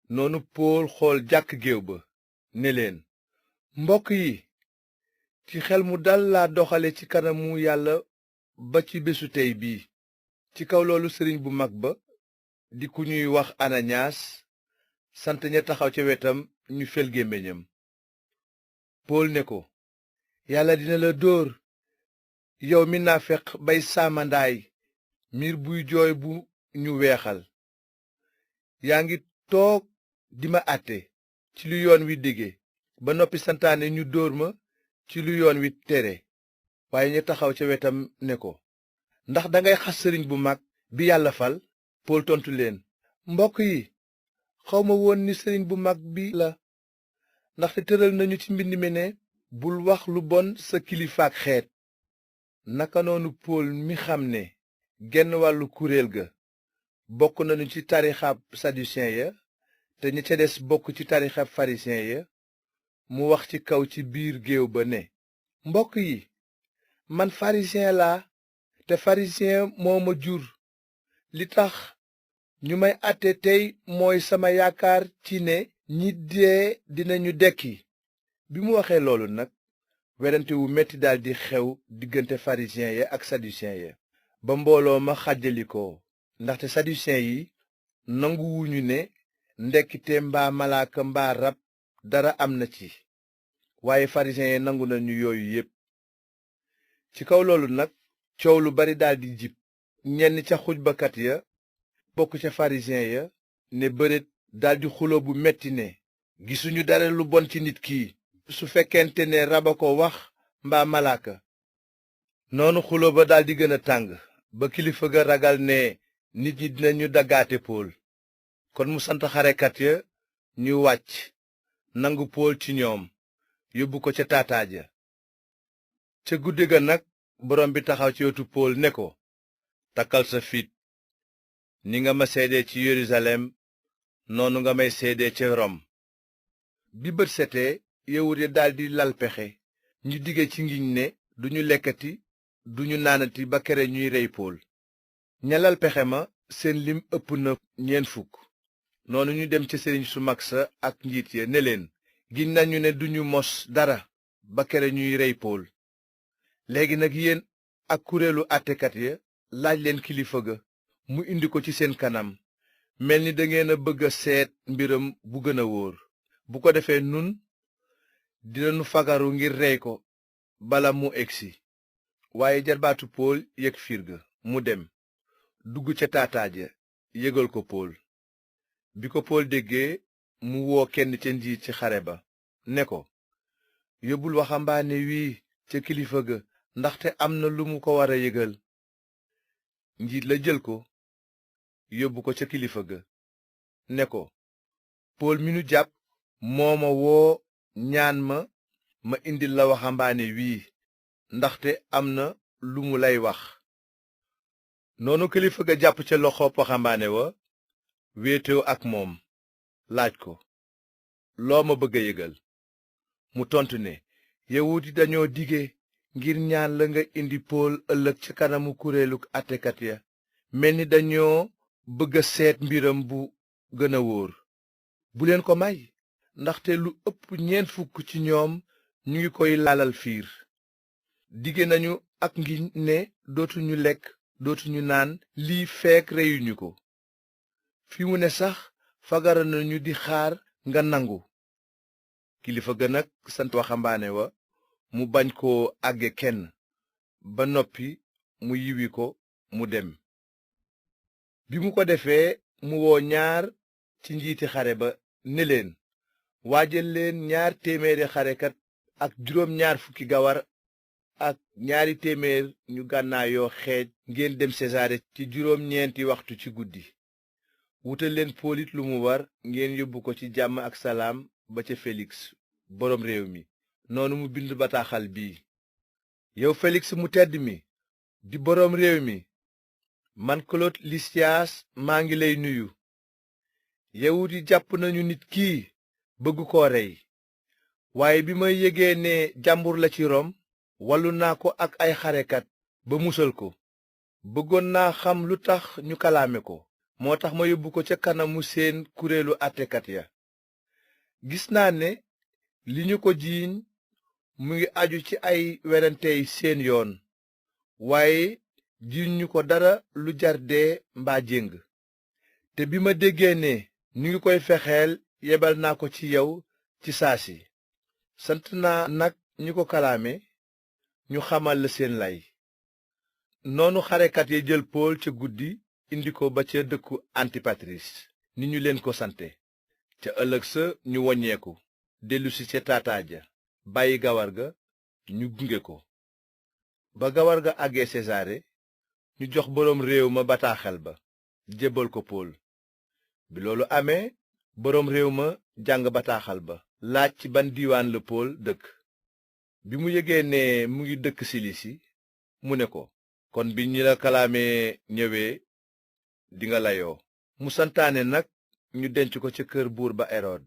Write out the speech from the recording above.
noonu pool xool jàkk géew ba ne leen mbokk yi ci xel mu dal laa doxale ci kanamu yàlla ba ci bésu tey bii. ci kaw loolu sëriñ bu mag ba di ku ñuy wax ananiyaas sant ña taxaw ca wetam ñu fel gémmiñam. pool ne ko yàlla dina la dóor yow mi naafeq bay saamandaay miir buy jooy bu ñu weexal. yaa ngi toog di ma àtte ci lu yoon wi dige ba noppi santaane ñu dóor ma ci lu yoon wi tere. waaye ña taxaw ca wetam ne ko ndax dangay xas sëriñ bu mag bi yàlla fal. pool tontu leen mbokk yi xawma woon ni sëriñ bu mag bi la. ndaxte tëral nañu ci mbind mi ne bul wax lu bon sa kilifaak xeet. naka noonu pool mi xam ne genn wàllu kuréel ga bokk nañu ci tarixab saducéen ya te ña ca des bokk ci tarixab pharisien ya mu wax ci kaw ci biir géew ba ne mbokk yi man pharisien laa te pharisien moo ma jur. li tax ñu may àtte tey mooy sama yaakaar ci ne ñi dee dinañu dekki. bi mu waxee loolu nag werante wu metti daldi xew diggante pharisien ya ak saducéen ya ba mbooloo ma xàjjalikoo. ndaxte saducéen yi nanguwuñu ne ndekkite mbaa malaaka mbaa rab dara am na ci, waaye pharisien yi nangu nañu yooyu yépp. ci kaw loolu nag coow lu bari daldi jib. ñenn ca xutbakat ya bokk ca pharisien ya ne bëreet daldi xuloo bu metti ne gisuñu dara lu bon ci nit ki su fekkente ne rab a ko wax mbaa malaaka. noonu xuloo ba daldi gën a tàng ba kilifa ga ragal ne nit ñi dinañu daggaate pool. kon mu sant xarekat ya ñu wàcc nangu pool ci ñoom yóbbu ko ca taataaja. ca guddi ga nag borom bi taxaw ci wetu pool ne ko takkal sa fit. ni nga ma seede ci yerusalem noonu nga may seede ca rom. bi bët setee yawut ya daldi lal pexe ñu dige ci ngiñ ne duñu lekkati duñu naanati ba kere ñuy rey pool. ña lal pexe ma seen lim ëpp na 40. noonu ñu dem ca sëriñ su mag sa ak njiit ya ne leen giñ nañu ne duñu mos dara ba kere ñuy rey pool. léegi nag yéen ak kuréelu àttekat ya laaj leen kilifa ga mu indi ko ci seen kanam mel ni dangeen a bëgg a seet mbiram bu gën a wóor. bu ko defee nun dinanu fagaru ngir rey ko bala mu egsi. waaye jarbaatu pool yëg fiir ga mu dem dugg ca taataaja yëgal ko pool. bi ko pool déggee mu woo kenn ca njiit ci xare ba ne ko yóbbul waxambaane wi ca kilifa ga ndaxte am na lu mu ko war a yëgal. njiit la jël ko yóbbu ko ca kilifa ga ne ko pool mi nu jàpp moo ma woo ñaan ma indil la waxambaane wii ndaxte am na lu mu lay wax. noonu kilifa ga jàpp ca loxoob waxambaane wa wéetoo ak moom laaj ko loo ma bëgg a yëgal. mu tontu ne yawut yi dañoo dige ngir ñaan la nga indi pool ëllëg ca kanamu kuréelu àttekat ya mel ni dañoo bëgg a seet mbiram bu gën a wóor. bu leen ko may ndaxte lu ëpp 40 ci ñoom ñu ngi koy laalal fiir. dige nañu ak ngiñ ne dootuñu lekk dootuñu naan lii feek reyuñu ko. fi mu ne sax fagara nañu di xaar nga nangu. kilifa ga nag sant waxambaane wa mu bañ koo àgge kenn ba noppi mu yiwi ko mu dem. bi mu ko defee mu woo ñaar ci njiiti xare ba ne leen waajal leen 200 xarekat ak 80 gawar ak 200 ñu gànnaayoo xeej ngeen dem sesaare ci 9 waxtu ci guddi. wutal leen pool it lu mu war ngeen yóbbu ko ci jàmm ak salaam ba ca Feliks boroom réew mi. noonu mu bind bataaxal bii yow Feliks mu tedd mi di boroom réew mi man Claude Lisias maa ngi lay nuyu. yawut yi jàpp nañu nit kii bëgg ko rey waaye bi ma yégee ne jàmbur la ci Rom wallu naa ko ak ay xarekat ba musal ko. bëggoon naa xam lu tax ñu kalaame ko moo tax ma yóbbu ko ca kanamu seen kuréelu àttekat ya. Gis naa ne li ñu ko jiiñ mu ngi aju ci ay werantey seen yoon, waaye jiiñ ñu ko dara lu jar dee mbaa jéng. te bi ma déggee ne ñu ngi koy fexeel yebal naa ko ci yow ci saa si. sant naa nag ñi ko kalaame ñu xamal la seen lay. noonu xarekat ya jël pool ca guddi indi ko ba ca dëkku antipatris ni ñu leen ko sante. ca ëllëg sa ñu woññeeku dellusi ca taataa ja bàyyi gawar ga ñu gunge ko. ba gawar ga àggee sesaare ñu jox boroom réew ma bataaxel ba jébbal ko pool. bi loolu amee boroom réew ma jàng bataaxal ba laaj ci ban diiwaan la pool dëkk. bi mu yëgee ne mu ngi dëkk silisi mu ne ko, kon bi ñi la kalaamee ñëwee dinga layoo. mu santaane nag ñu denc ko ca kër buur ba erod.